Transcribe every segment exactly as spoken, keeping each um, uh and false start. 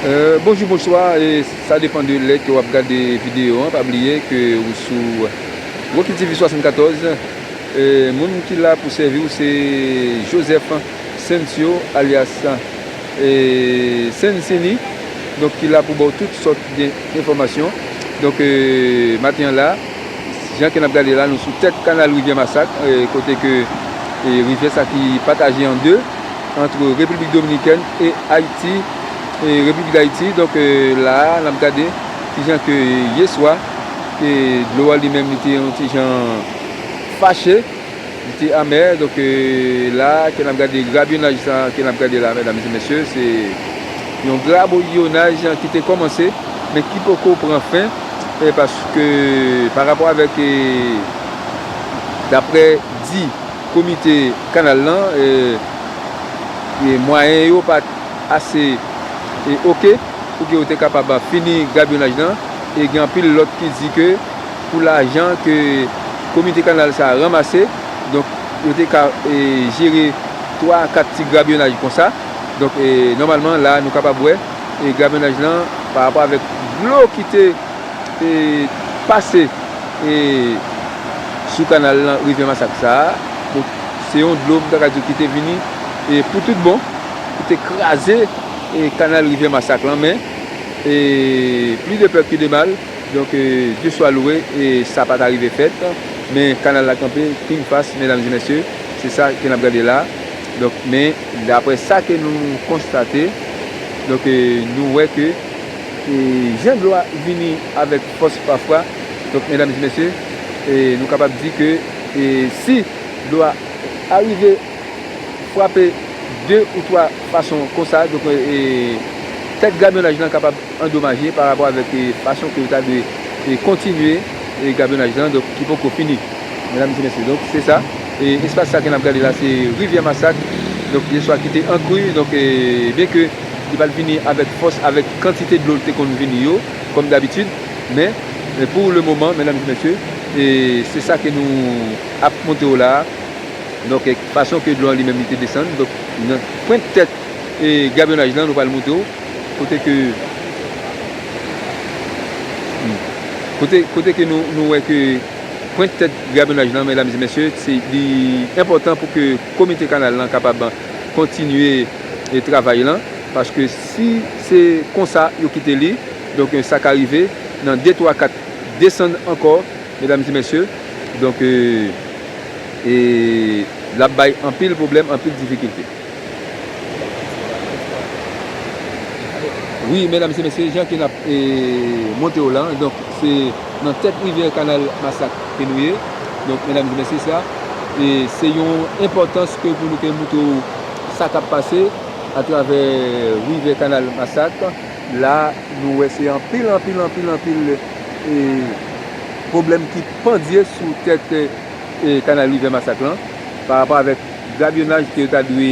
Euh, bonjou, bonswa, e sa depann de lè ke w ap gade videyo an. Pa bliye ke ou sou Rocky T V swasannkatòz. E moun ki la pou sèvi w se Joseph Sensio, alyas, e, Sensini, donk, ki la pou ba w tout sòt de enfòmasyon. Donk, e, maten an la, jan ke n ap gade la, nou sou tèt kanal Rivyè Masak, e, kote ke, e, rivyè sa ki pataje an de ant Repiblik Dominikèn e Ayiti. E, Repiblik Dayiti. Donk, e, la a, n ap gade kijan ke yè swa, e, dlo a li menm, li te yon ti jan fache, li te amè. Donk, e, la a, ke n ap gade grabyonaj sa, ke n ap gade la, medam e mesye, se yon grabyonaj ki te kòmanse, men ki poko pran fen, e, paske pa rapò avèk, e, daprè di komite kanal lan, e, e mwayen yo pa t ase, e, oke pou ke yo te kapab fini grabyonaj lan. E gen anpil lòt ki di ke pou lajan ke komite kanal sa ranmase, donk, yo te ka, e, jere twa a kat ti grabyonaj konsa. Donk, e, nòmalman, la, nou kapab wè, e, grabyonaj lan pa rapò avèk dlo ki te, e, pase, e, sou kanal lan, Rivyè Masak sa a. Donk, se yon dlo, m ta ka di w, ki te vini, e, pou tout bon, ki te kraze, e, kanal Rivyè Masak lan, men, e, pli de pè ke de mal. Donk, e, Dye swa lwe, e, sa pa ta rive fèt, men kanal la kanpe pil fas, medam e mesye, se sa ke n ap gade la. Donk, men, daprè sa ke nou konstate, donk, e, nou wè ke, e, jan dlo a vini avèk fòs pafwa, donk, medam e mesye, e, nou kapab di ke, e, si dlo a arive frape de ou twa fason konsa, donk, e, tèt grabyonaj lan kapab andomaje pa rapò avèk, e, fason ke yo ta dwe, e, kontinye, e, grabyonaj lan, donk, ki poko fini. Medam e mesye, donk, se sa. E espas sa ke n ap gade la, se Rivyè Masak. Donk, yè swa ki te an kri, donk, e, byen ke li pa t vini avèk fòs, avèk kantite dlo l te konn vini yo, kòm dabitid, men, e, pou le moman, medam e mesye, e, se sa ke nou ap montre w la a. Donk, e, fason ke dlo an li menm li te desann. Donk, nan pwent tèt, e, grabyonaj lan, nou pral montre w kote ke, hmm, kote, kote ke nou, nou wè ke pwent tèt grabyonaj lan, medam e mesye, se, li enpòtan pou ke komite kanal lan kapab kontinye, e, travay lan, paske si se konsa yo kite li, donk, e, sa ka rive nan de, twa, kat desann ankò, medam e mesye. Donk, e, e l ap bay anpil pwoblèm, anpil difikilte. Wi, medam e mesye, jan ke n ap, e, montre w la, donk, se nan tèt rivyè kanal Masak ke nou ye. Donk, medam e mesye, sa, e, se yon enpòtans ke pou nou ke montre w sa k ap pase atravè rivyè kanal Masak. La, nou wè se anpil, anpil, anpil, anpil, e, pwoblèm ki pandye sou tèt, e, kanal Rivyè Masak lan, pa rapò avèk grabyonaj ke yo ta dwe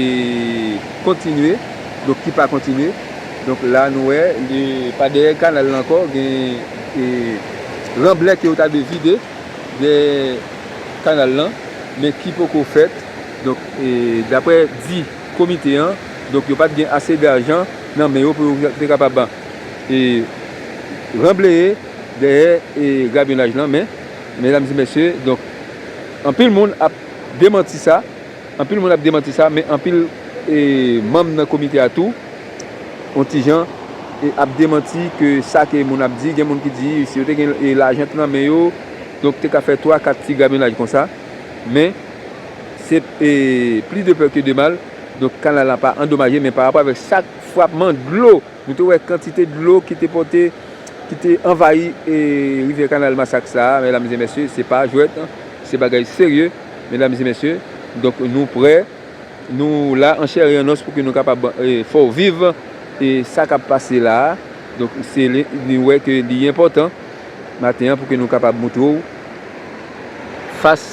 kontinye, donk ki pa kontinye. Donk la, nou wè, e, pa dèyè kanal lan ankò, gen, e, ranblè ke yo ta dwe vide dèyè kanal lan, men ki poko fèt. Donk, e, daprè di komite an, donk yo pa t gen ase dajan nan men yo pou yo te kapab, e, ranbleye dèyè, e, grabyonaj lan, men, medam e mesye, donk, anpil moun ap demanti sa, anpil moun ap demanti sa, men anpil, e, manm nan komite a tou, yon ti jan, e, ap demanti ke sa ke moun ap di. Gen moun ki di, si yo te gen, e, lajan tou nan men yo, donk te ka fè twa, kat ti grabyonaj konsa. Men, se, e, pli de pè ke de mal. Donk, kanal la pa andomaje, men pa rapò avèk sak frapman dlo, nou te wè kantite dlo ki te pote, ki te anvayi, e, rivyè kanal Masak sa a, medam e mesye, se pa jwèt, se bagay serye, medam e mesye. Donk, nou prè, nou la an chè e an os pou ke nou kapab, e, fè w viv, e, sa k ap pase la a. Donk, se li, nou wè ke li enpòtan maten an pou ke nou kapab montre w fas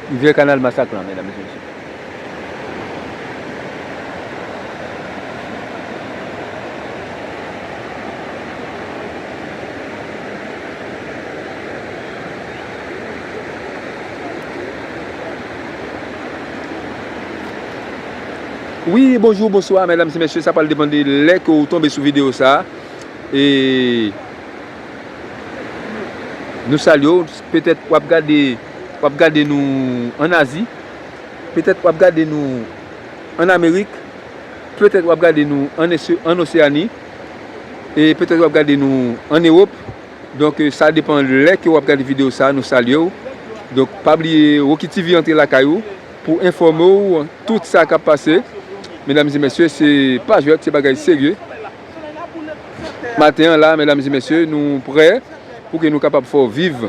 rivyè kanal Masak lan, medam e mesye. Wi, bonjou, bonswa, medam e mesye, sa pral depann de lè ke w tonbe sou videyo sa a. E nou salye w, petèt w ap gade, w ap gade nou ann Azi, petèt w ap gade nou ann Amerik, petèt w ap gade nou ann Ese-, ann Oseyani, e petèt w ap gade nou ann Ewòp. Donk, eh, sa depann lè ke w ap gade videyo sa a, nou salye w. Donk, pa bliye, Rocky T V antre lakay ou pou enfòme w tout sa k ap pase. Medam e mesye, se pa jwèt, se bagay serye. Maten an la, medam e mesye, nou prè pou ke nou kapab fè w viv.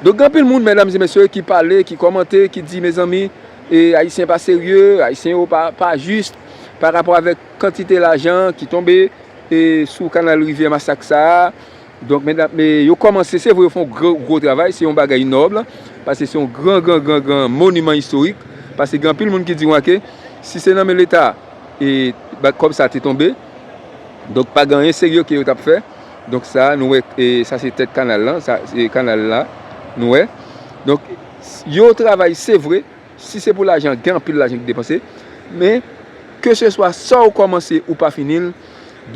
Donk, gen anpil moun, medam e mesye, ki pale, ki kòmante, ki di, mezanmi, e, Ayisyen pa serye, Ayisyen yo pa, pa jis, pa rapò avèk kantite lajan ki tonbe, e, sou kanal Rivyè Masak sa a. Donk, medam, e, yo kòmanse, se vre, yo fè yon gwo, gwo travay, se yon bagay nòb, paske se yon gran, gran, gran, gran moniman istorik, paske gen anpil moun ki di, wake, si se nan men Leta, e, ba, kòb sa te tonbe, donk, pa gen anyen serye ke yo t ap fè. Donk, sa, nou wè, e, sa se tèt kanal lan, sa, se kanal la, nou wè. Donk, yo travay, se vre, si se pou lajan, gen anpil lajan ki depanse, men, keseswa sa w kòmanse ou pa fini l,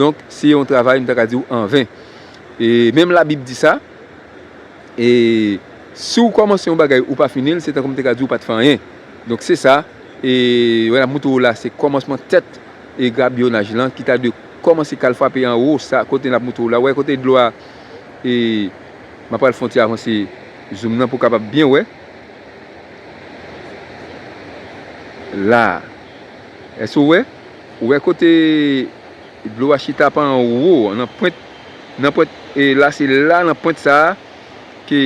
donk, se yon travay, m ta ka di w, anven. E menm Labib di sa, e si w kòmanse yon bagay ou pa fini l, se tankou m te ka di w pa t fè anyen. Donk, se sa, e wè, n ap moutre w la, se kòmansman tèt e grabyonaj lan ki ta dwe kòmanse k al frape anwo, sa, kote n ap moutre w la. Wè, kote dlo a, e m ap pral fè yon ti avanse zoom nan pou w kapab byen wè. La. Èske w wè? Ou wè kote dlo a chita pa anwo, nan pwent, nan pwent, e la, se la, nan pwent sa a, ke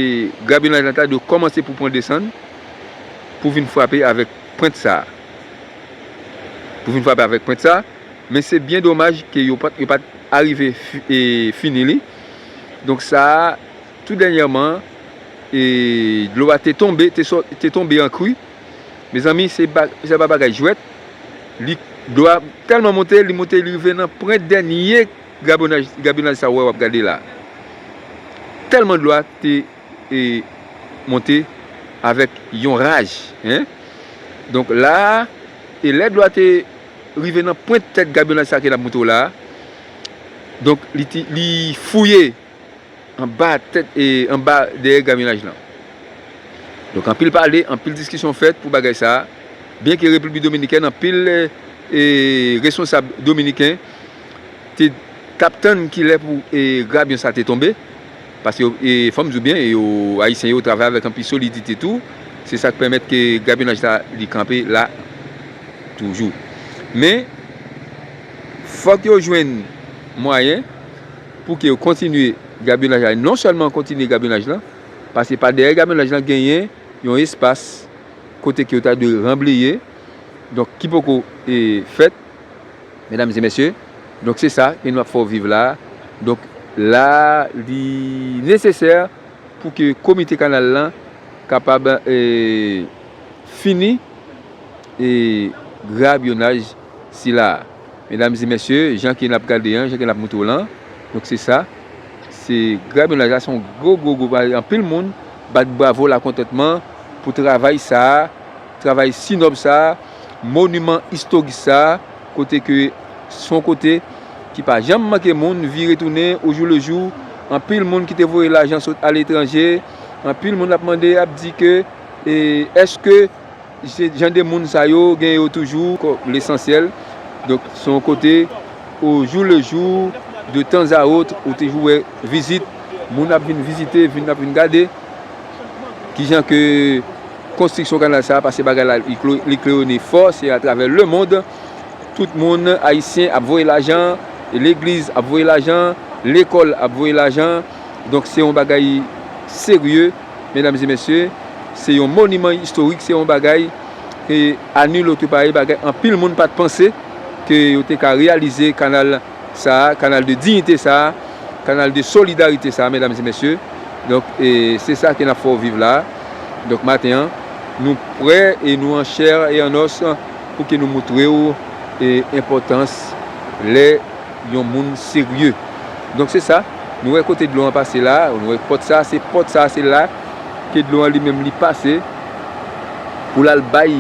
grabyonaj lan ta dwe kòmanse pou pran desann, pou vin frape avèk pwent sa a. Pou vin frape avèk pwent sa a. Men se byen domaj ke yo pa t, yo pa t arive fi-, e, fini li. Donk sa a, tou dènyèman, e, dlo a te tonbe, te sò-, te tonbe an kri. Mezanmi, se ba-, se pa bagay jwèt. Li, dlo a tèlman monte, li monte, li rive nan pwent dènye grabyonaj, grabyonaj sa w wè w ap gade la. Tèlman dlo a te, e, monte avèk yon raj, en. Donk la, e lè dlo a te rive nan pwent tèt grabyonaj sa ke n ap montre w la, donk li ti, li fouye anba tèt, e anba dèyè grabyonaj lan. Donk, anpil pale, anpil diskisyon fèt pou bagay sa a. Byenke Repiblik Dominikèn, anpil, e, responsab dominiken te t ap tann kilè pou, e, grabyon sa te tonbe. Paske, e, fò m di w byen, e, yo, Ayisyen yo travay avèk anpil solidite tou. Se sa k pèmèt ke grabyonaj sa li kanpe la toujou. Men, fòk yo jwenn mwayen pou ke yo kontinye grabyonaj la. Non sèlman kontinye grabyonaj lan, paske pa dèyè grabyonaj lan genyen yon espas kote ke yo ta dwe ranbleye, donk ki poko, e, fèt, medam e mesye. Donk se sa ke nou ap fè w viv la. Donk la, li nesesè pou ke komite kanal lan kapab, e, fini, e, grabyonaj sila a. Medam e mesye, jan ke n ap gade an, jan ke n ap moutre w lan, donk se sa. Se grabyonaj la, se yon gwo, gwo, gwo bagay. Anpil moun bat bravo, lakontantman pou travay sa a, travay si nòb sa a, moniman istorik sa a, kote ke se yon kote ki pa janm manke moun vire tounen o jou le jou. Anpil moun ki te voye lajan sot aletranje, anpil moun ap mande, ap di ke, e, èske se jan de moun sa yo, gen yo toujou, ko-, lesansyèl. Donk, se yon kote, o jou le jou, de tan a ot, ou toujou wè vizit, moun ap vin vizite, vin, ap vin gade kijan ke konstriksyon kanal sa a, paske bagay la, li klo-, li klewone fò, se atravè lemonn. Tout moun, Ayisyen, ap voye lajan, legliz ap voye lajan, lekòl ap voye lajan. Donk, se yon bagay serye, medam e mesye. Se yon moniman istorik, se yon bagay ke, à nul autre pareil, bagay anpil moun pa t panse ke yo te ka reyalize kanal sa a, kanal de diyite sa a, kanal de solidarite sa a, medam e mesye. Donk, e, se sa ke n ap fè w viv la. Donk, maten an, nou prè e nou an chè e an nòs pou ke nou moutre w, e, enpòtans lè yon moun serye. Donk, se sa, nou wè kote dlo an pase la, nou wè pòt sa, se pòt sa, se la ke dlo an li menm li pase pou l al bay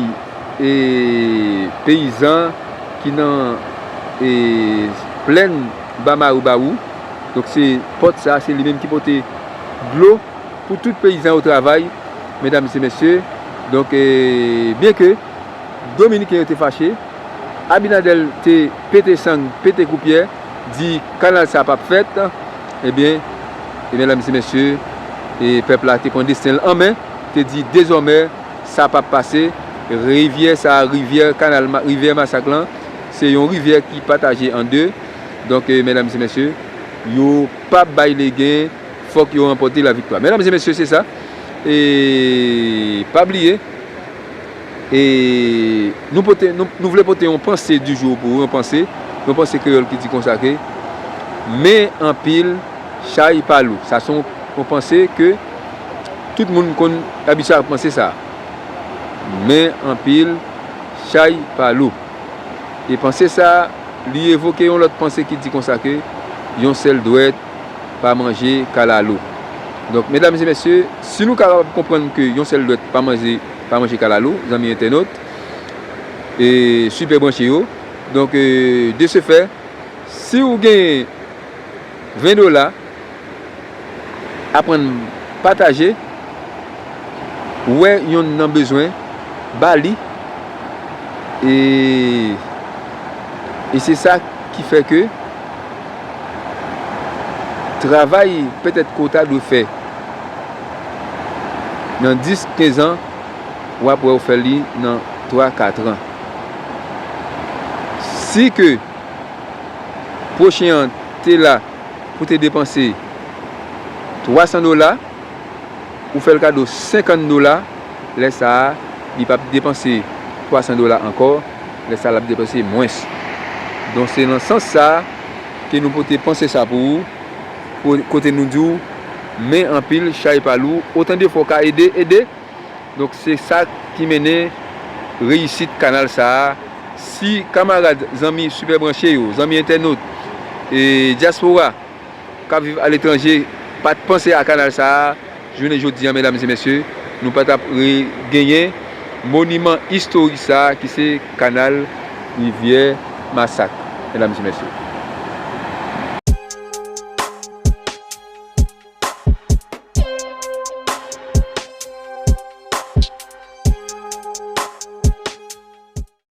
e peyizan ki nan e plèn Ba Maribawou. Donk se pòt sa, se li menm ki pote dlo pou tout peyizan yo travay, medam e mesye. Donk e byen ke Dominiken yo te fache, Abinader te pete sang, pete koupyè, di kanal sa p ap fèt, ebyen, e medam e mesye, e pèp la te pran desten l an men, te di dezòmè sa p ap pase. Rivyè sa, rivyè kanal, rivyè Masak lan, se yon rivyè ki pataje an de. Donk e medam e mesye, yo p ap bay legen, fòk yo ranpòte laviktwa. Medam e mesye, se sa. E pa bliye, e nou pote, nou, nou vle pote yon panse di jou pou ou, yon panse, yon panse kreyòl ki di konsa ke men anpil, chay pa lou. Sa se yon, yon panse ke tout moun konn abitye ak panse sa. Men anpil, chay pa lou. E panse sa, li evoke yon lòt panse ki di konsa ke yon sèl dwèt pa manje kalalou. Donk medam e mesye, si nou kapab konprann ke yon sèl dwèt pa manje, pa manje kalalou, zanmi entènot e sipè branche yo, donk e de se fè, si ou genyen ven dola, aprann pataje, wè yonn nan bezwen, ba li. E e se sa ki fè ke travay petèt ke w ta dwe fè nan dis, kenz an, w ap wè w fè li nan twa, kat an. Si ke pwochen an te la pou te depanse twa san dola, ou fè l kado senkant dola, lè sa a, li p ap depanse twa san dola ankò, lè sa a, l ap depanse mwens. Donk, se nan sans sa a ke nou pote panse sa pou ou, ko- kote nou di w, men anpil, chay pa lou, otan de fwa w ka ede, ede. Donk, se sa ki mennen reyisit kanal sa a. Si kamarad, zanmi sipè branche yo, zanmi entènot, e dyaspora k ap viv aletranje pa t panse a kanal sa a, jounen jodi a, medam e mesye, nou pa t ap re- genyen moniman istorik sa a ki se kanal Rivyè Masak, medam e mesye.